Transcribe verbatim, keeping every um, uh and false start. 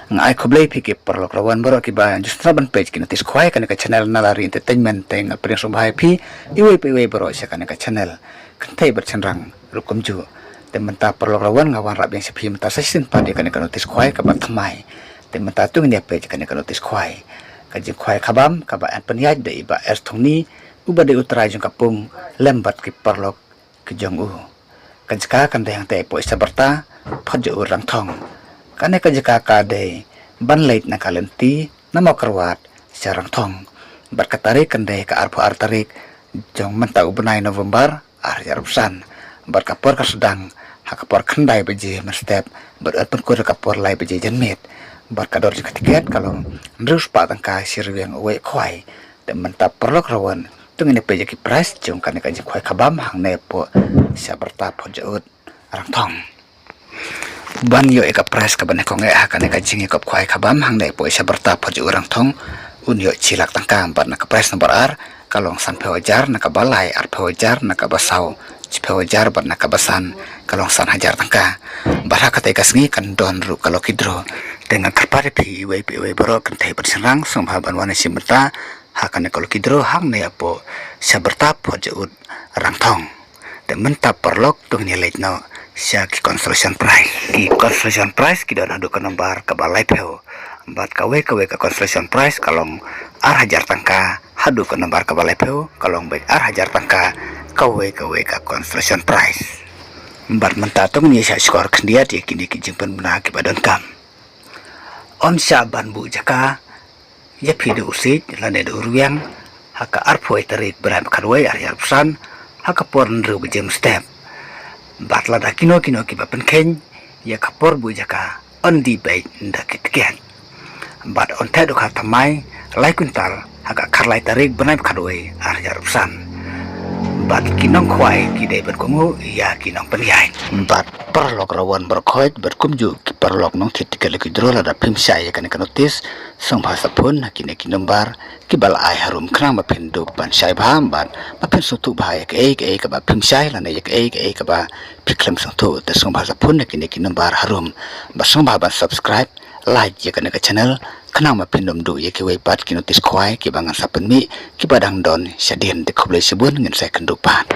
Nga ai khublei phi ki paralok rawan baroh kiba ju sngewbha ban peit ki notice khwai kane ka channel Nalari Entertainment, te nga pdiang sngewbha ïa phi iwei pa iwei baroh sha kane ka channel. Kynthei bad shynrang ruh kumjuh. Te mynta paralok rawan nga wanrah biang sha phi mynta sa shisien pat ïa kane ka notice khwai kaba thymmai. Te mynta to ngin ïa peit ïa kane ka notice khwai. Ka jingkhwai khabam kaba yn pynïaid da i Bah Erthongni uba dei u trai jong ka pung lem bad ki paralok ki jong u. Ka jaka kan dei hangtei hapoh Sabarta, Photjaud, Rangthong. Kane ka jaka ka dei ban leit na ka lynti na Mawkyrwat sha Rangthong. Bad ka tarik kan dei ka arphew ar tarik jong mynta u bnai November ar hajar arphew san. Bad ka por ka sdang ha ka por khyndai baje mynstep bad yn pynkut ha ka por lai baje janmiet. Bad ka dor jong ka tiket ka long hynriew spah tyngka shi ryngwiang uwei khwai. Te mynta paralok rawan to ngin ïa peit ïa ki price jong kane ka jingkhwai khabam hangne hapoh Sabarta, Photjaud, Rangthong. Ban ïoh ïa ka price kaba nyngkong eh ha kane ka jingïakop khwai khabam hangne hapoh Sabarta, Photjaud, Rangthong, un ïoh shi lak tyngka. Bad na ka price number ar ka long sanphew hajar, na kaba lai arphew hajar, na kaba saw shiphew hajar bad na kaba san ka long san hajar tyngka. Bad ha katei ka sngi kan don ruh ka lucky draw. Te ngan kyrpad ïa phi iwei pa iwei baroh kynthei bad shynrang sngewbha ban wan shim bynta ha kane ka lucky draw hangne hapoh Sabarta, Photjaud, Rangthong. Te mynta paralok to ngin ïa leit noh sha ki consolation prize. Ki consolation prize ki don haduh ka nombar kaba laiphew. Bad kawei kawei ka consolation prize ka long ar hajar tyngka, haduh ka nombar kaba laiphew ka long beit ar hajar tyngka kawei kawei ka consolation prize. Bad mynta to ngin ïa shah shkor khyndiat ïa kine ki jingpynbna kiba donkam. Yn shah ban buh jaka ïa phi da u siej lane da u rwiang ha ka arphew tarik bnai ba khatwei ar hajar arphew san ha ka por hynriew baje mynstep. Bad lada kino kino kiba pynkheiñ ïa ka por buh jaka yn die beit da ki tiket. Bad yn theh dukha thymmai lai kwintal ha ka khatlai tarik bnai ba khatwei ar hajar arphew san. Bad ki nongkhwai ki dei ban kohnguh ïa ki nongpynïaid. Bad paralok rawan baroh khoit bad kumjuh ki paralok nongthied tiket lucky draw, lada phim shai ïa kane ka notice sngewbha sa phone ha kine ki nombar kiba la ai harum khnang ba phin dup ban shai bha bad ba phin sngewthuh bha ïa kaei kaei kaba phim shai lane ïa kaei kaei kaba phi khlem sngewthuh. Te sngewbha sa phone ha kine ki nombar harum. Bad sngewbha ban subscribe, like ïa kane ka channel khnang ba phin ym duh ïa kiwei pat ki notice khwai kiba ngan sa pynmih kiba dang don shadien. Te khublei shibun, ngin sa ïakynduh pat.